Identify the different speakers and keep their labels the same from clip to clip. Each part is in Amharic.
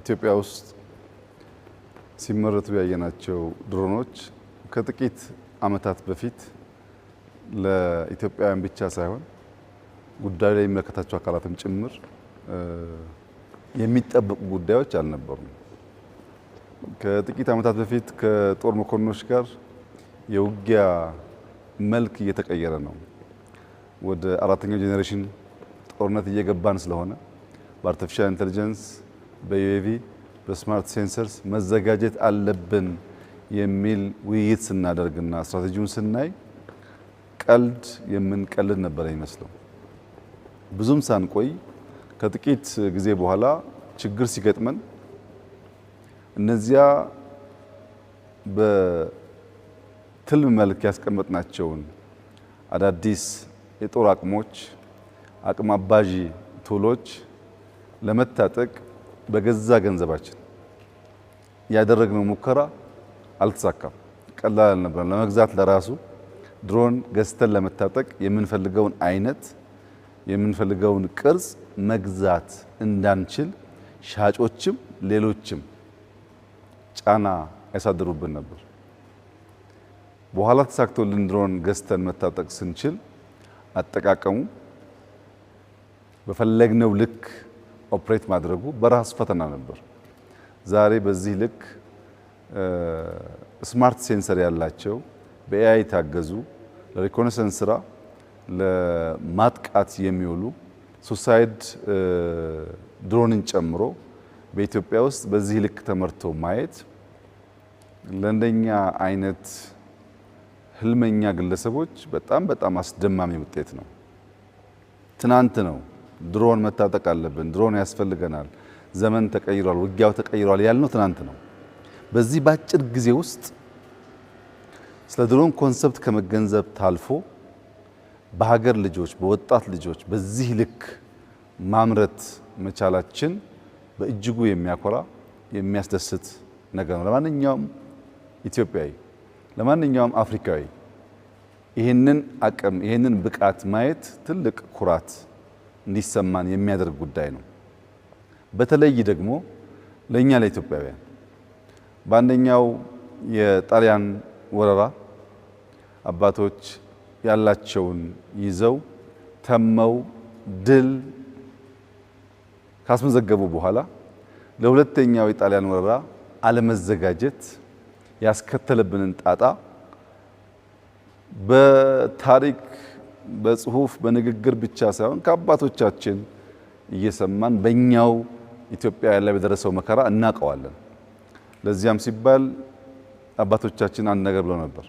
Speaker 1: ኢትዮጵያ ውስጥ ሲመረቱ ያየናቸው ድሮኖች ከጥቂት ዓመታት በፊት ለኢትዮጵያውያን ብቻ ሳይሆን ጉዳዩ ላይ የሚመለከታቸው አካላትም ጭምር የሚጠበቁ ጉዳዮች አልነበሩም። ከጥቂት ዓመታት በፊት ከጦር መኮንኖች ጋር የውጊያ መልክ እየተቀየረ ነው። ወደ አራተኛው generation ጦርነት እየገባን ስለሆነ በ artificial intelligence፣ በ UAV፣ በ smart sensors መዘጋጀት አለብን የሚል ውይይት ስናደርግና ስትራቴጂውን ስናይ ቀልድ የምንቀልድ ነበር የሚመስለው። ብዙም ሳንቆይ ከጥቂት ጊዜ በኋላ ችግር ሲገጥመን እነዚያ በትልም መልክ ያስቀመጥናቸውን አዳዲስ የጦር አቅሞች፣ አቅም አባዢ tool ኦች ለመታጠቅ በገዛ ገንዘባችን ያደረግነው ሙከራ አልተሳካም። ቀላል አልነበረም። ለመግዛት ለራሱ ድሮን ገዝተን ለመታጠቅ የምንፈልገውን አይነት፣ የምንፈልገውን ቅርጽ መግዛት እንዳንችል ሻጮችም ሌሎችም ጫና ያሳድሩብን ነበር። በኋላ ተሳክቶልን ድሮን ገዝተን መታጠቅ ስንችል አጠቃቀሙ በፈለግነው ልክ operate ማድረጉ በራሱ ፈተና ነበር። ዛሬ በዚህ ልክ smart sensor ያላቸው፣ በ AI የታገዙ፣ ለ reconnaissance ስራ፣ ለማጥቃት የሚውሉ suicide ድሮንን ጨምሮ በኢትዮጵያ ውስጥ በዚህ ልክ ተመርቶ ማየት ለእንደኛ አይነት ህልመኛ ግለሰቦች በጣም በጣም አስደማሚ ውጤት ነው። ትናንት ነው ድሮን መታጠቅ አለብን፣ ድሮን ያስፈልገናል፣ ዘመን ተቀይሯል፣ ውጊያው ተቀይሯል ያልነው ትናንት ነው። በዚህ በአጭር ጊዜ ውስጥ ስለ ድሮን concept ከመገንዘብ ታልፎ በሀገር ልጆች፣ በወጣት ልጆች በዚህ ልክ ማምረት መቻላችን በእጅጉ የሚያኮራ፣ የሚያስደስት ነገር ነው። ለማንኛውም ኢትዮጵያዊ፣ ለማንኛውም አፍሪካዊ ይህንን አቅም፣ ይህንን ብቃት ማየት ትልቅ ኩራት እንዲሰማን የሚያደርግ ጉዳይ ነው። በተለይ ደግሞ ለእኛ ለኢትዮጵያውያን በአንደኛው የጣሊያን ወረራ አባቶች ያላቸውን ይዘው ተመው ድል ካስመዘገቡ በኋላ ለሁለተኛው የጣሊያን ወረራ አለመዘጋጀት ያስከተለብንን ጣጣ በታሪክ፣ በጽሁፍ፣ በንግግር ብቻ ሳይሆን ከአባቶቻችን እየሰማን በእኛው ኢትዮጵያ ላይ በደረሰው መከራ እናውቀዋለን። ለዚያም ሲባል አባቶቻችን አንድ ነገር ብለው ነበር።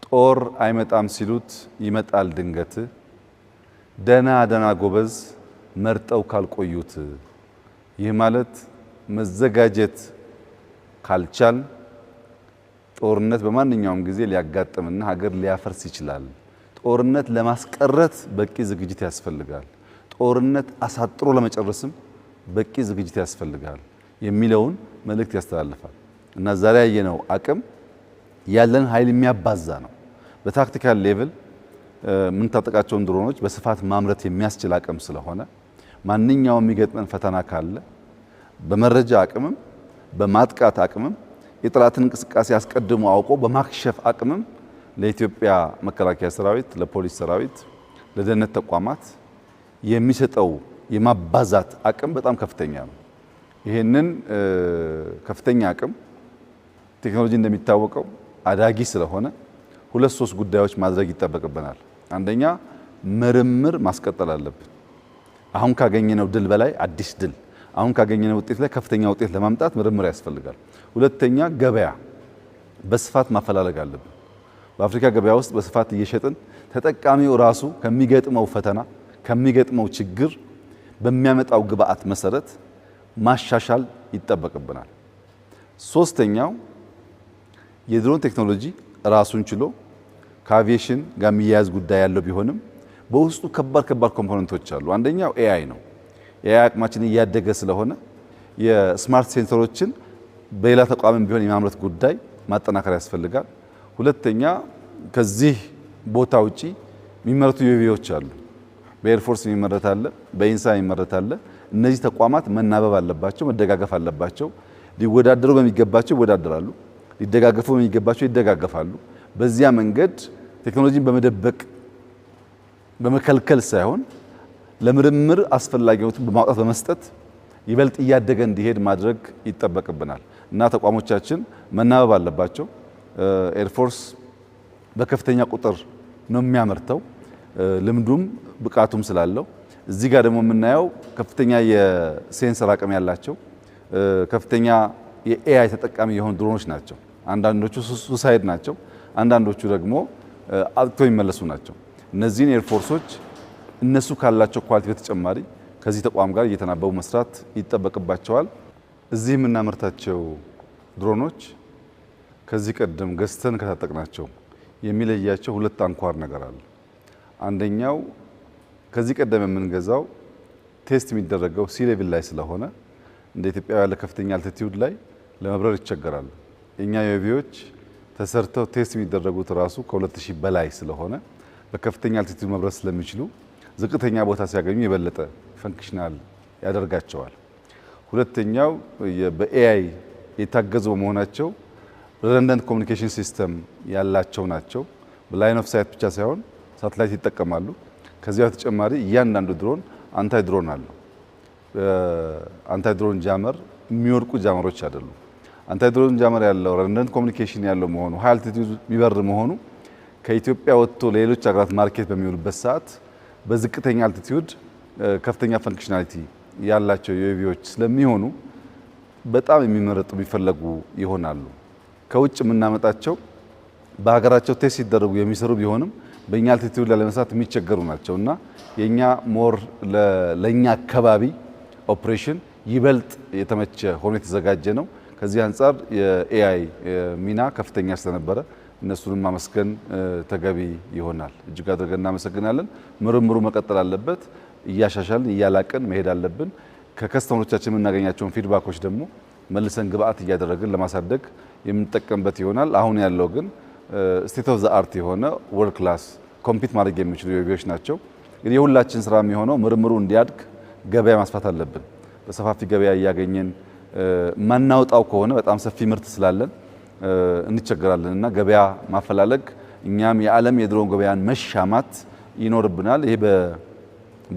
Speaker 1: ጦር አይመጣም ሲሉት ይመጣል ድንገት፣ ደና ደና ጎበዝ መርጠው ካልቆዩት። ይህ ማለት መዘጋጀት ካልቻል ጦርነት በማንኛውም ጊዜ ሊያጋጥምና ሀገር ሊያፈርስ ይችላል። ጦርነት ለማስቀረት በቂ ዝግጅት ያስፈልጋል። ጦርነት አሳጥሮ ለመጨረስም በቂ ዝግጅት ያስፈልጋል የሚለውን መልእክት ያስተላልፋል። እና ዛሬ ያየነው አቅም ያለን ኃይል የሚያባዛ ነው። በ tactical level የምንታጠቃቸውን ድሮኖች በስፋት ማምረት የሚያስችል አቅም ስለሆነ ማንኛውም የሚገጥመን ፈተና ካለ በመረጃ አቅምም፣ በማጥቃት አቅምም፣ የጠላትን እንቅስቃሴ አስቀድሞ አውቆ በማክሸፍ አቅምም ለኢትዮጵያ መከላከያ ሰራዊት፣ ለፖሊስ ሰራዊት፣ ለደህንነት ተቋማት የሚሰጠው የማባዛት አቅም በጣም ከፍተኛ ነው። ይህንን ከፍተኛ አቅም ቴክኖሎጂ እንደሚታወቀው አዳጊ ስለሆነ ሁለት ሶስት ጉዳዮች ማድረግ ይጠበቅብናል። አንደኛ ምርምር ማስቀጠል አለብን። አሁን ካገኘነው ድል በላይ አዲስ ድል፣ አሁን ካገኘነው ውጤት ላይ ከፍተኛ ውጤት ለማምጣት ምርምር ያስፈልጋል። ሁለተኛ ገበያ በስፋት ማፈላለግ አለብን። በአፍሪካ ገበያ ውስጥ በስፋት እየሸጥን ተጠቃሚው ራሱ ከሚገጥመው ፈተና፣ ከሚገጥመው ችግር በሚያመጣው ግብአት መሰረት ማሻሻል ይጠበቅብናል። ሶስተኛው የድሮን ቴክኖሎጂ ራሱን ችሎ ከአቪዬሽን ጋር የሚያያዝ ጉዳይ ያለው ቢሆንም በውስጡ ከባድ ከባድ component ኦች አሉ። አንደኛው AI ነው። የ AI አቅማችን እያደገ ስለሆነ የ smart sensor ኦችን በሌላ ተቋምም ቢሆን የማምረት ጉዳይ ማጠናከር ያስፈልጋል። ሁለተኛ ከዚህ ቦታ ውጪ የሚመረቱ UAV ዎች አሉ። በ Air Force የሚመረት አለ፣ በኢንሳ የሚመረት አለ። እነዚህ ተቋማት መናበብ አለባቸው፣ መደጋገፍ አለባቸው። ሊወዳደሩ በሚገባቸው ይወዳደራሉ፣ ሊደጋገፉ በሚገባቸው ይደጋገፋሉ። በዚያ መንገድ ቴክኖሎጂን በመደበቅ በመከልከል ሳይሆን ለምርምር አስፈላጊውን በማውጣት በመስጠት ይበልጥ እያደገ እንዲሄድ ማድረግ ይጠበቅብናል እና ተቋሞቻችን መናበብ አለባቸው። Air Force በከፍተኛ ቁጥር ነው የሚያመርተው፣ ልምዱም ብቃቱም ስላለው። እዚህ ጋር ደግሞ የምናየው ከፍተኛ የ sensor አቅም ያላቸው፣ ከፍተኛ የ AI ተጠቃሚ የሆኑ ድሮኖች ናቸው። አንዳንዶቹ suicide ናቸው፣ አንዳንዶቹ ደግሞ አጥቅተው የሚመለሱ ናቸው። እነዚህን air force ኦች እነሱ ካላቸው quality በተጨማሪ ከዚህ ተቋም ጋር እየተናበቡ መስራት ይጠበቅባቸዋል። እዚህ የምናመርታቸው ድሮኖች ከዚህ ቀደም ገዝተን ከታጠቅናቸው የሚለያቸው ሁለት አንኳር ነገር አለ። አንደኛው ከዚህ ቀደም የምንገዛው test የሚደረገው sea level ላይ ስለሆነ እንደ ኢትዮጵያ ያለ ከፍተኛ altitude ላይ ለመብረር ይቸገራሉ። የኛ UAV ዎች ተሰርተው test የሚደረጉት ራሱ ከ2000 በላይ ስለሆነ በከፍተኛ altitude መብረር ስለሚችሉ ዝቅተኛ ቦታ ሲያገኙ የበለጠ functional ያደርጋቸዋል። ሁለተኛው በ AI የታገዙ በመሆናቸው redundant communication system ያላቸው ናቸው። በ line of sight ብቻ ሳይሆን ሳተላይት ይጠቀማሉ። ከዚያ በተጨማሪ እያንዳንዱ ድሮን anti drone አለው። Anti drone jammer የሚወድቁ jammer ኦች አይደሉም። Anti drone jammer ያለው፣ redundant communication ያለው መሆኑ፣ high altitude የሚበር መሆኑ ከኢትዮጵያ ወጥቶ ለሌሎች ሀገራት market በሚውልበት ሰዓት በዝቅተኛ altitude ከፍተኛ functionality ያላቸው UAV ዎች ስለሚሆኑ በጣም የሚመረጡ፣ የሚፈለጉ ይሆናሉ። ከውጭ የምናመጣቸው በሀገራቸው test ሲደረጉ የሚሰሩ ቢሆንም በእኛ altitude ላይ ለመስራት የሚቸገሩ ናቸው እና የኛ more ለእኛ አካባቢ ኦፕሬሽን ይበልጥ የተመቸ ሆኖ የተዘጋጀ ነው። ከዚህ አንጻር የ AI ሚና ከፍተኛ ስለነበረ እነሱንም ማመስገን ተገቢ ይሆናል። እጅግ አድርገን እናመሰግናለን። ምርምሩ መቀጠል አለበት። እያሻሻልን እያላቅን መሄድ አለብን። ከ customer ኦቻችን የምናገኛቸውን feedback ኦች ደግሞ መልሰን ግብአት እያደረግን ለማሳደግ የምንጠቀምበት ይሆናል። አሁን ያለው ግን state of the art የሆነ world class compete ማድረግ የሚችሉ UAV ዎች ናቸው። እንግዲህ የሁላችን ስራ የሚሆነው ምርምሩ እንዲያድግ ገበያ ማስፋት አለብን። በሰፋፊ ገበያ እያገኘን ማናወጣው ከሆነ በጣም ሰፊ ምርት ስላለን እንቸገራለን እና ገበያ ማፈላለግ፣ እኛም የዓለም የድሮን ገበያን መሻማት ይኖርብናል። ይሄ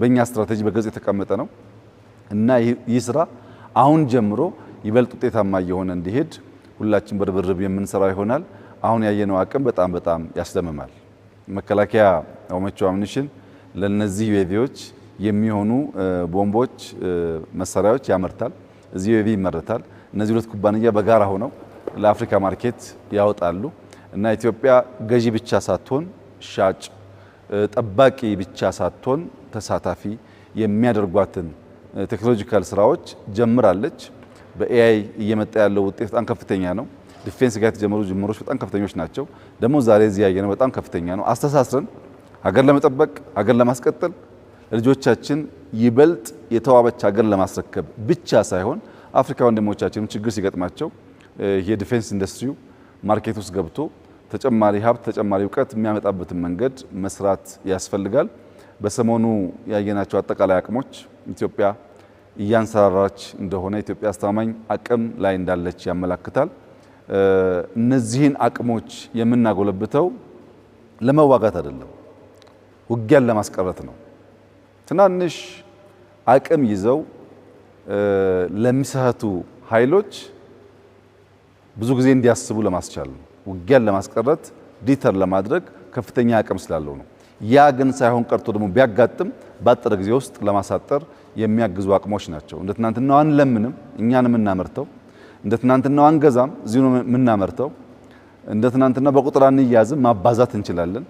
Speaker 1: በእኛ ስትራቴጂ በግልጽ የተቀመጠ ነው እና ይህ ስራ አሁን ጀምሮ ይበልጥ ውጤታማ እየሆነ እንዲሄድ ሁላችን በርብርብ የምንሰራው ይሆናል። አሁን ያየነው አቅም በጣም በጣም ያስደምማል። መከላከያ ሆመቾ ammunition ለነዚህ UAV ዎች የሚሆኑ ቦምቦች፣ መሳሪያዎች ያመርታል። እዚህ UAV ይመረታል። እነዚህ ሁለት ኩባንያ በጋራ ሆነው ለአፍሪካ market ያወጣሉ እና ኢትዮጵያ ገዢ ብቻ ሳትሆን ሻጭ፣ ጠባቂ ብቻ ሳትሆን ተሳታፊ የሚያደርጓትን technological ስራዎች ጀምራለች። በ AI እየመጣ ያለው ውጤት በጣም ከፍተኛ ነው። Defense ጋር የተጀመሩ ጅምሮች በጣም ከፍተኞች ናቸው። ደግሞ ዛሬ እዚህ ያየነው በጣም ከፍተኛ ነው። አስተሳስረን ሀገር ለመጠበቅ፣ ሀገር ለማስቀጠል፣ ለልጆቻችን ይበልጥ የተዋበች ሀገር ለማስረከብ ብቻ ሳይሆን አፍሪካ ወንድሞቻችንም ችግር ሲገጥማቸው የ defense ኢንዱስትሪው market ውስጥ ገብቶ ተጨማሪ ሀብት፣ ተጨማሪ እውቀት የሚያመጣበትን መንገድ መስራት ያስፈልጋል። በሰሞኑ ያየናቸው አጠቃላይ አቅሞች ኢትዮጵያ እያንሰራራች እንደሆነ፣ ኢትዮጵያ አስተማማኝ አቅም ላይ እንዳለች ያመላክታል። እነዚህን አቅሞች የምናጎለብተው ለመዋጋት አይደለም፣ ውጊያን ለማስቀረት ነው። ትናንሽ አቅም ይዘው ለሚሳሳቱ ኃይሎች ብዙ ጊዜ እንዲያስቡ ለማስቻል ነው። ውጊያን ለማስቀረት deter ለማድረግ ከፍተኛ አቅም ስላለው ነው። ያ ግን ሳይሆን ቀርቶ ደግሞ ቢያጋጥም ባጠረ ጊዜ ውስጥ ለማሳጠር የሚያግዙ አቅሞች ናቸው። እንደ ትናንትናው አንለምንም፣ እኛን የምናመርተው፣ እንደ ትናንትናው አንገዛም፣ እዚሁ ነው የምናመርተው። እንደ ትናንትና በቁጥር አንያዝም፣ ማባዛት እንችላለን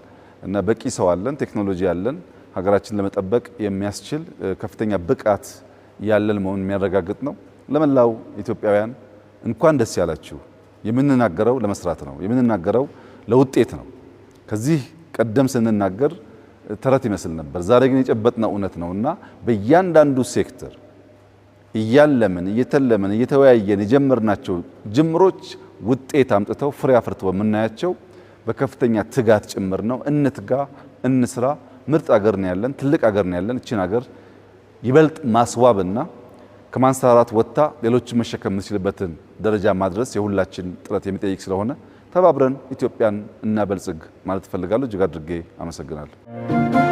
Speaker 1: እና በቂ ሰው አለን፣ ቴክኖሎጂ አለን። ሀገራችን ለመጠበቅ የሚያስችል ከፍተኛ ብቃት ያለን መሆኑን የሚያረጋግጥ ነው። ለመላው ኢትዮጵያውያን እንኳን ደስ ያላችሁ። የምንናገረው ለመስራት ነው። የምንናገረው ለውጤት ነው። ከዚህ ቀደም ስንናገር ተረት ይመስል ነበር። ዛሬ ግን የጨበጥነው እውነት ነው እና በእያንዳንዱ ሴክተር እያለምን፣ እየተለምን፣ እየተወያየን የጀመርናቸው ጅምሮች ውጤት አምጥተው ፍሬ አፍርተው በምናያቸው በከፍተኛ ትጋት ጭምር ነው። እንትጋ፣ እንስራ። ምርጥ አገር ነው ያለን፣ ትልቅ አገር ነው ያለን። እችን አገር ይበልጥ ማስዋብና ከማንሰራራት ወጥታ ሌሎችን መሸከም የምትችልበትን ደረጃ ማድረስ የሁላችን ጥረት የሚጠይቅ ስለሆነ ተባብረን ኢትዮጵያን እናበልጽግ ማለት እፈልጋለሁ። እጅግ አድርጌ አመሰግናለሁ።